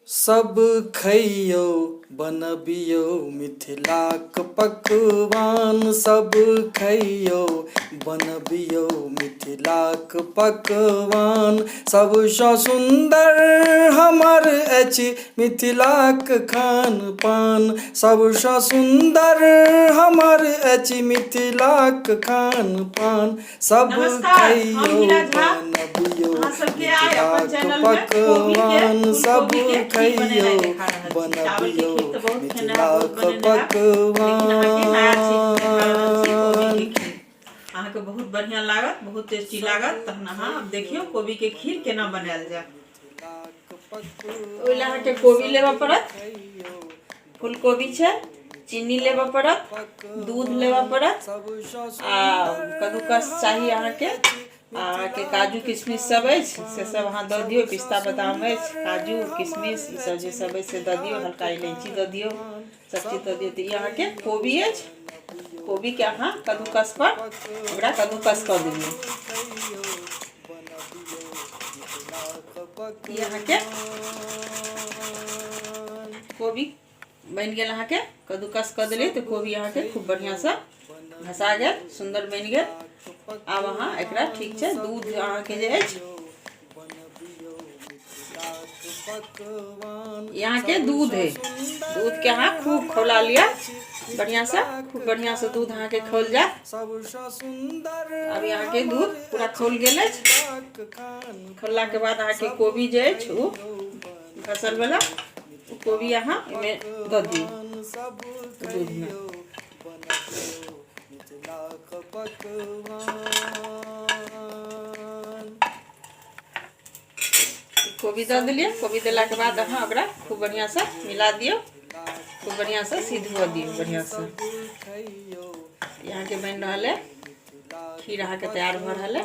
सब खइयौ बनबियौ मिथिलाक पकवान। सब खइयौ बनबियौ मिथिलाक पकवान। सबसँ सुन्दर हमर अछि मिथिलाक खान पान। सबसँ सुन्दर हमर अछि मिथिलाक खान पान। सब नमस्कार, हम खइयौ हीरा झा। बनबियौ अहाँ सबके आइ अपन मिथिलाक चैनल में कोबी के पकवान। सब फूलकोबी के खीर खइयौ बनेनाइ देखा रहल छी। चावल के बनबियौ खीर तऽ बहुत खेने हैब, बहुत मिथिलाक बनेने हैब, लेकिन अहाँके नया चीज हम देखा रहल छी कोबी के पकवान। खीर। अहाँके बहुत बढ़िया लागत, बहुत टेस्टी लागत। तहन अहाँ आब देखियौ कोबी के खीर केना बनायल जाय। ओहि लए अहाँके कोबी लेबऽ पड़त, फूलकोबी छै, चीनी लेबऽ पड़त, दूध लेबऽ पड़त आ कद्दूकस चाही अहाँके। आ अहाँके काजू किशमिश सब अछि से सब अहाँ दऽ दियौ। पिस्ता बादाम अछि, काजू किशमिश ई सब जे सब अछि से दऽ दियौ। हल्का इलायची दऽ दियौ, सब चीज दऽ दियौ। तऽ ई अहाँके कोबी अछि। कोबीके अहाँ कद्दूकस पर ओकरा कद्दूकस कऽ दियौ। ई अहाँके कोबी बनि गेल। अहाँके कद्दूकस कऽ देलियै तऽ कोबी अहाँके खूब बढ़िआँसँ घसा गेल, सुन्दर बनि गेल। आब अहाँ एकरा ठीक छै दूध अहाँके जे अछि, ई अहाँके दूध है। दूधके अहाँ खूब खौला लिअ बढ़िआँसँ, खूब बढ़िआँसँ दूध अहाँके खौल जायत। आब अहाँके दूध पूरा खौल गेल अछि। खौललाके बाद अहाँके कोबी जे अछि ओ घसल वला, ओ कोबी अहाँ ओहिमे दऽ दियौ दूधमे। कोबी दऽ देलियै। कोबी देलाके बाद अहाँ ओकरा खूब बढ़िआँसँ मिला दियौ, खूब बढ़िआँसँ सिद्ध हुअ दियौ बढ़िआँसँ। अहाँके बनि रहल है खीर, अहाँके तैयार भऽ रहल है।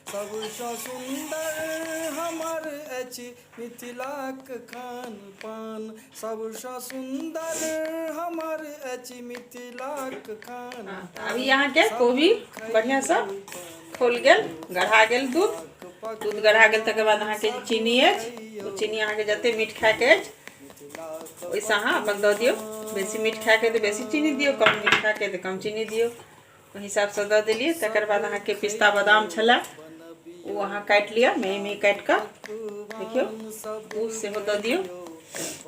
सबसँ सुन्दर हमर अछि मिथिलाक खान पान। सबसँ सुन्दर हमर अछि मिथिलाक खान। आब ई अहाँके कोबी बढ़िआँसँ खौल गेल, गढ़ा गेल दूध। दूध गढ़ा गेल, तकर बाद अहाँके जे चीनी अछि ओ चीनी अहाँके जते मीठ खायके अछि ओहिसँ अहाँ अपन दऽ दियौ। बेसी मीठ खायके तऽ बेसी चीनी दियौ, कम मीठ खायके तऽ कम चीनी दियौ, ओहि हिसाबसँ दऽ देलियै। तकर बाद अहाँके पिस्ता बादाम छलए ओ अहाँ काटि लिअ, मेही मेही काटि कऽ देखियौ, ओ सेहो दऽ दियौ।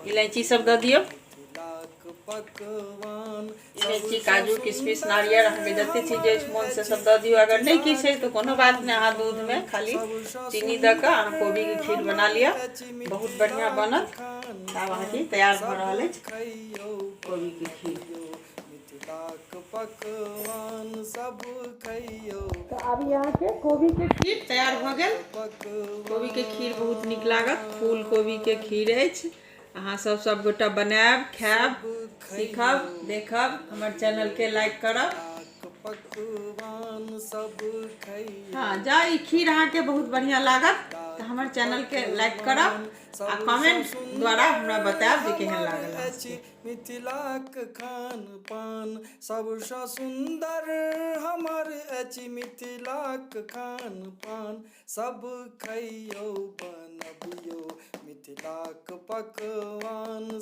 इलायची सब दऽ दियौ, इलायची, काजू, किशमिश, नारियल, अहाँके जते चीज अछि मोन से सब दऽ दियौ। अगर नहि किछु अछि तऽ कोनो बात नहि, अहाँ दूधमे खाली चीनी दऽ कऽ अहाँ कोबीके खीर बना लिअ, बहुत बढ़िआँ बनत। आब अहाँके तैयार भऽ रहल अछि कोबीके खीर। तऽ आब अहाँके कोबीके खीर तैयार भऽ गेल। कोबीके खीर बहुत नीक लागत। फूल कोबीके खीर अछि। अहाँ सब सब गोटा बनायब, खायब, सीखब, देखब। हमर चैनलके लाइक करब। हँ, जँ ई खीर अहाँके बहुत बढ़िआँ लागत तऽ हमर चैनलके लाइक करब आ कमेंट द्वारा हमरा बतायब जे केहन लागल अहाँके। मिथिलाक खान पान। सबसँ सुन्दर हमर अछि मिथिलाक खान पान। सब खइयौ बनबियौ मिथिलाक पकवान।